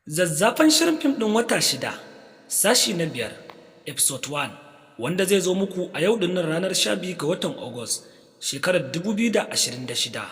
Zazzafan shirin fim ɗin Wata Shida, sashi na 5, episode 1, wanda zai zo muku a yau dinnan ranar 12 ga watan Agus, shekarar 2026.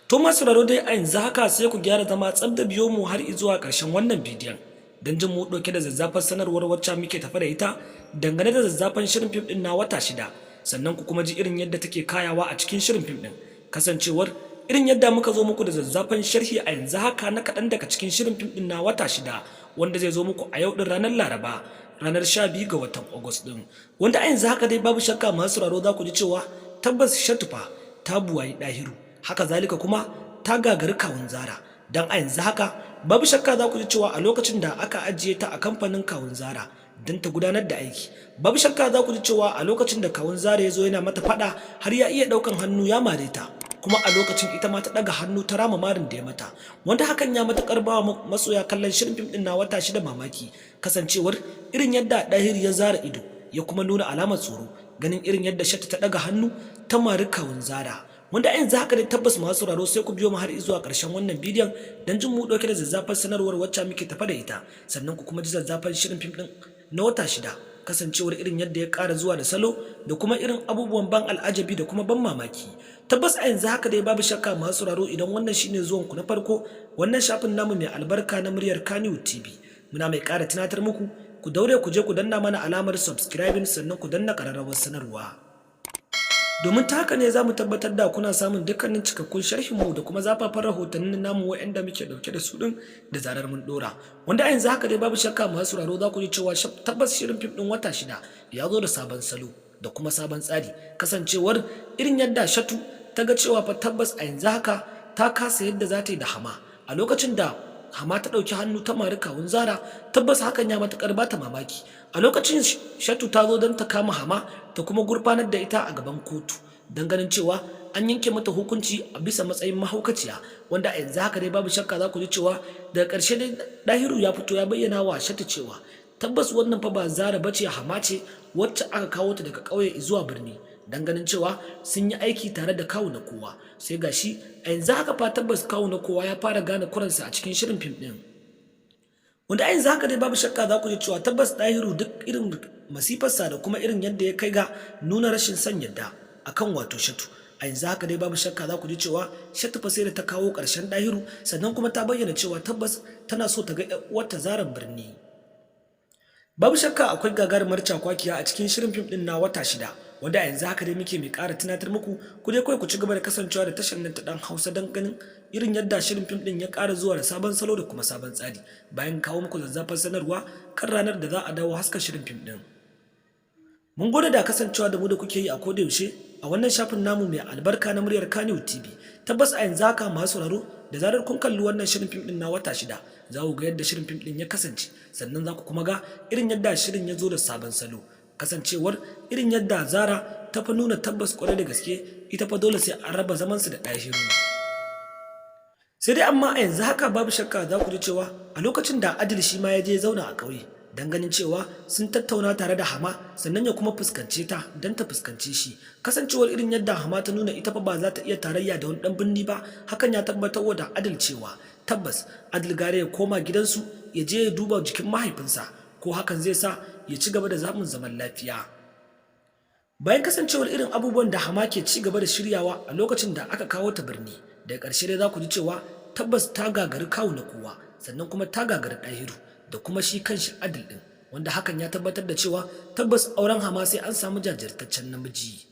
To masu sauraro dai, a yanzu haka sai ku gyara zama tsab da biyo mu har zuwa ƙarshen wannan bidiyon, don jin mu ɗauke da zazzafan sanarwar wacce muke tafe da ita dangane da zazzafan shirin fim ɗin na Wata Shida, sannan ku kuma ji irin yadda take kayawa a cikin shirin fim ɗin. Kasancewar irin yadda muka zo muku da zazzafan sharhi a yanzu haka na kaɗan daga cikin shirin fim ɗin na Wata Shida, wanda zai zo muku a yau ɗin ranar Laraba, ranar 12 ga watan Agus ɗin, wanda a yanzu haka dai babu shakka masu sauraro za ku ji cewa tabbas Shatu fa ta buwayi Ɗahiru, haka zalika kuma ta gagari kawun Zara. Don a yanzu haka babu shakka za ku ji cewa a lokacin da aka ajiye ta a kamfanin kawun Zara don ta gudanar da aiki, babu shakka za ku ji cewa a lokacin da kawun Zara ya zo yana mata faɗa, har ya iya ɗaukan hannu ya mare ta, kuma a lokacin ita ma ta ɗaga hannu ta rama marin da ya mata, wanda hakan ya matuƙar ba wa masoya kallon shirin fim ɗin na Wata Shida mamaki, kasancewar irin yadda Ɗahir ya zara ido ya kuma nuna alamar tsoro ganin irin yadda Shatu ta ɗaga hannu ta mari kawun Zara. Wanda a yanzu haka dai tabbas masu sauraro sai ku biyo mu har zuwa ƙarshen wannan bidiyon don jin mu ɗauke da zazzafan sanarwar wacce muke tafe da ita, sannan ku kuma ji zazzafan shirin fim ɗin na Wata Shida, kasancewar irin yadda ya ƙara zuwa da salo da kuma irin abubuwan ban al'ajabi da kuma ban mamaki. Tabbas a yanzu haka dai babu shakka masu sauraro, idan wannan shine zuwan ku na farko wannan shafin namu mai albarka na Muryar Kannywood TV, muna mai ƙara tunatar muku ku daure ku je ku danna mana alamar subscribing, sannan ku danna ƙararrawar sanarwa, domin ta haka ne za mu tabbatar da kuna samun dukkanin cikakkun sharhinmu da kuma zafafan rahotannin namu waɗanda muke ɗauke da su ɗin da zarar mun ɗora. Wanda a yanzu haka dai babu shakka masu sauraro za ku ji cewa tabbas shirin fim ɗin Wata Shida ya zo da sabon salo da kuma sabon tsari, kasancewar irin yadda Shatu ta ga cewa fa tabbas a yanzu haka ta kasa yadda za ta yi da Hama. A lokacin da Hama ta ɗauki hannu ta mari kawun Zara, tabbas hakan ya matuƙar bata mamaki. A lokacin Shatu ta zo don ta kama Hama ta kuma gurfanar da ita a gaban kotu don ganin cewa an yanke mata hukunci a bisa matsayin mahaukaciya, wanda a yanzu haka dai babu shakka za ku ji cewa daga ƙarshe dai Ɗahiru ya fito ya bayyana wa Shatu cewa tabbas wannan fa ba Zara bace, Hama ce wacce aka kawo ta daga ƙauye zuwa birni don ganin cewa sun yi aiki tare da Kawu Na Kowa. Sai gashi a yanzu haka fa tabbas Kawu Na Kowa ya fara gane kuransa a cikin shirin fim ɗin, wanda a yanzu haka dai babu shakka za ku ji cewa tabbas Ɗahiru duk irin masifarsa da kuma irin yadda ya kai ga nuna rashin son yadda akan wato Shatu, a yanzu haka dai babu shakka za ku ji cewa Shatu fa sai da ta kawo ƙarshen Ɗahiru, sannan kuma ta bayyana cewa tabbas tana so ta ga uwarta Zaran birni. Babu shakka akwai gagarumar cakwakiya a cikin shirin fim ɗin na Wata Shida, wanda a yanzu haka dai muke mai ƙara tunatar muku ku dai kawai ku ci gaba da kasancewa da tashar nan ta Ɗan Hausa don ganin irin yadda shirin fim ɗin ya ƙara zuwa da sabon salo da kuma sabon tsari, bayan kawo muku zazzafan sanarwa kan ranar da za a dawo haska shirin fim ɗin. Mun gode da kasancewa da mu da kuke yi a koda yaushe a wannan shafin namu mai albarka na Muryar Kannywood TV. Tabbas a yanzu haka masu sauraro, da zarar kun kalli wannan shirin fim ɗin na Wata Shida, za ku ga yadda shirin fim ɗin ya kasance, sannan za ku kuma ga irin yadda shirin ya zo da sabon salo, kasancewar irin yadda Zara ta fa nuna tabbas kwarai da gaske ita fa dole sai an raba zamansu da Ɗahiru. Sai dai amma a yanzu haka babu shakka za ku ji cewa a lokacin da Adil shi ma ya je zauna a ƙauye don ganin cewa sun tattauna tare da Hama, sannan ya kuma fuskance ta don ta fuskance shi, kasancewar irin yadda Hama ta nuna ita fa ba za ta iya tarayya da wani ɗan birni ba, hakan ya tabbatar da Adil cewa tabbas Adil gare ya koma gidansu ya je ya duba jikin mahaifinsa, ko hakan zai sa ya ci gaba da samun zaman lafiya. Bayan kasancewar irin abubuwan da Hama ke ci gaba da shiryawa a lokacin da aka kawo ta birni, daga ƙarshe dai za ku ji cewa tabbas ta gagari Kawu Na Kowa, sannan kuma ta gagari Ɗahiru da kuma shi kanshi Adil ɗin, wanda hakan ya tabbatar da cewa tabbas auren Hama sai an samu jajirtaccen namiji.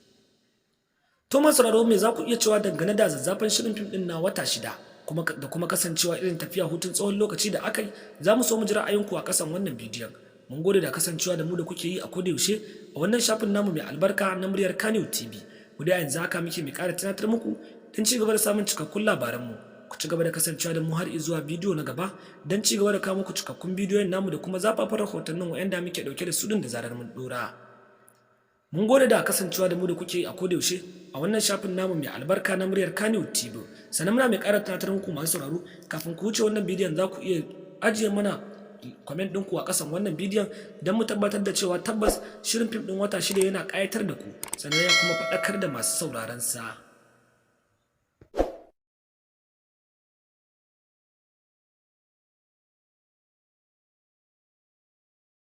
To masu sauraro, me za ku iya cewa dangane da zazzafan shirin fim ɗin na Wata Shida kuma da kuma kasancewa irin tafiya hutun tsawon lokaci da aka yi? Za mu so mu ji ra'ayinku a ƙasan wannan bidiyon. Mun gode da kasancewa da mu da kuke yi a koda yaushe a wannan shafin namu mai albarka na Muryar Kannywood TV. Mu da yanzu haka muke mai ƙara tunatar muku, don ci gaba da samun cikakkun labaranmu, ku ci gaba da kasancewa da mu har zuwa bidiyo na gaba, don ci gaba da kawo muku cikakkun bidiyon namu da kuma zafafan rahotannin waɗanda muke ɗauke da su ɗin da zarar mun ɗora. Mun gode da kasancewa da mu da kuke a koda yaushe a wannan shafin namu mai albarka na Muryar Kannywood TV. Sannan muna mai ƙara tunatar muku masu sauraro, kafin ku wuce wannan bidiyon za ku iya ajiye mana comment ɗinku a ƙasan wannan bidiyon don mu tabbatar da cewa tabbas shirin fim ɗin Wata Shida yana ƙayatar da ku, sannan ya kuma faɗakar da masu sauraron sa.